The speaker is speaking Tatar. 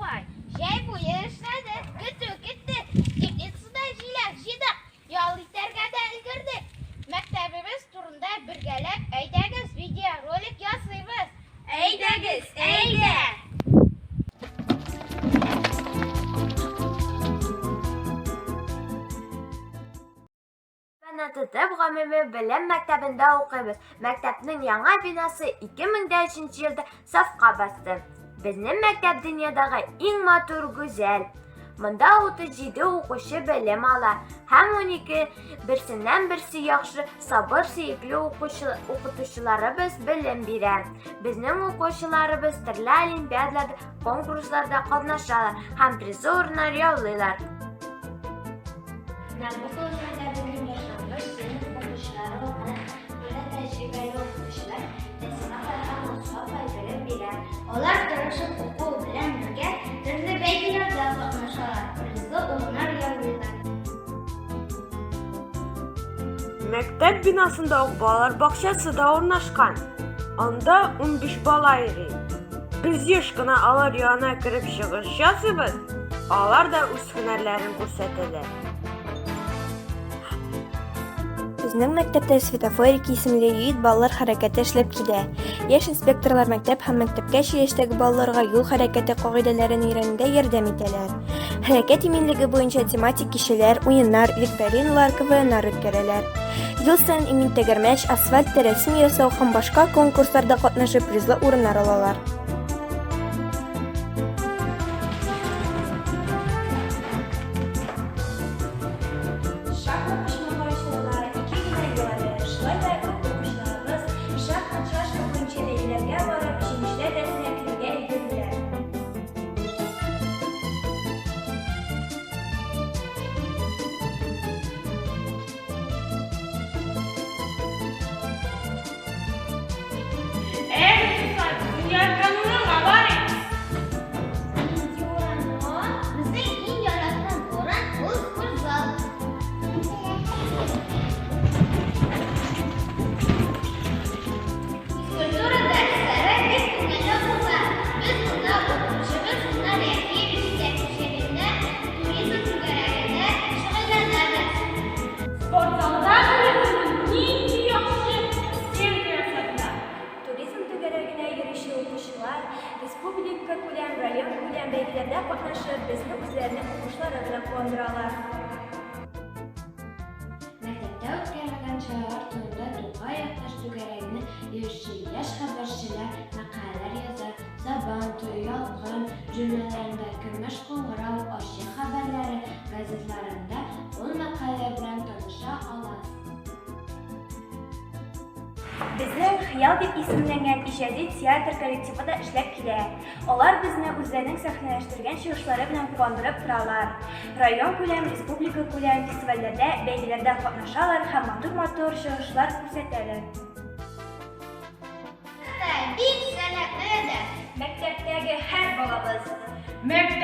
апай, җәй буе эшләдек, көтү көттек, теплицада җиләк җыйдык, ял итәргә дә өлгердек. Мәктәбебез турында бергәләп әйдәгез видеоролик ясыйбыз. Әйдәгез, әйдә! Тотып гомуми белем мәктәбендә укыйбыз. Мәктәпнең яңа бинасы 2003 елда сафка басты. Безнең мәктәп дөньядагы иң матур, гүзәл. Монда 37 укучы белем ала һәм 12 берсеннән берсе яхшы, сабыр, сөекле укучы, укытучыларыбыз белем бирә. Безнең укучыларыбыз төрле олимпиадаларда, конкурсларда катнашалар һәм призлы урыннар яулыйлар. Набуково мәктәбенең башлангыч сыйныф укучылары укыды. Монда тәҗрибәле укытучылар Нәсимә Фәрхановна апай белем бирә. Алар тырышып уку белән бергә төрле бәйгеләрдә катнашалар, призлы урыннар яулыйлар. Мәктәп бинасында ук балалар бакчасы да урнашкан. Анда 15 бала йөри. Без еш кына алар янына кереп чыгыш ясыйбыз, алар да үз һөнәрләрен күрсәтәләр. Безнең мәктәптә Светофорики исемле егет балалар хәрәкәте эшләп килә. Яшь инспекторлар мәктәп һәм мәктәпкәчә яшьтәге балаларга юл хәрәкәте кагыйдәләрен өйрәнүдә ярдәм итәләр. Хәрәкәт иминлеге буенча тематик кичәләр, уеннар, викториналар, КВНнар үткәрәләр. Ел саен имин тәгәрмәч, асфальт рәсем ясау һәм башка конкурсларда катнашып призлы урыннар алалар. Шахмат почмагы ачылуга ике генә ел әле, шулай да күп укучыларыбыз шахмат-шашка буенча бәйгеләргә барып, җиңүчеләр рәтенә керергә өлгерделәр. Әйдә, дуслар, дөнья урынга барыйк. Нинди урын ул? Безнең иң яраткан урын ул спортзал. Физкультура дәресләре бик күңелле уза. Без монда укытучыбыз Гөлнар Яхиевич җитәкчелегендә туризм түгәрәгендә шөгыльләнәбез. Спортзалда туризмның нинди яхшы стенка ясадылар. Туризм түгәрәгенә йөрүче укучылар республикакүләм, районкүләм бәйгеләрдә катнашып, безне үзләренең уңышлары белән куандыралар. Мәктәптә үткәрелгән чаралар турында Тукай якташ түгәрәгенә йөрүче яшь хәбәрчеләр мәкаләләр яза, Сабан туе, Ялкын журналларында, Көмеш кыңгырау, Арча хәбәрләре газетларында ул мәкаләләр белән таныша аласыз. Безнең Хыял дип исемләнгән иҗади театр коллективы да эшләп килә. Алар безне үзләренең сәхнәләштергән чыгышлары белән куандырып торалар. Районкүләм, республикакүләм фестивальләрдә, бәйгеләрдә катнашалар һәм матур-матур чыгышлар күрсәтәләр. Бик сәләтле дә. Мәктәптәге һәр балабыз. Мәктәп.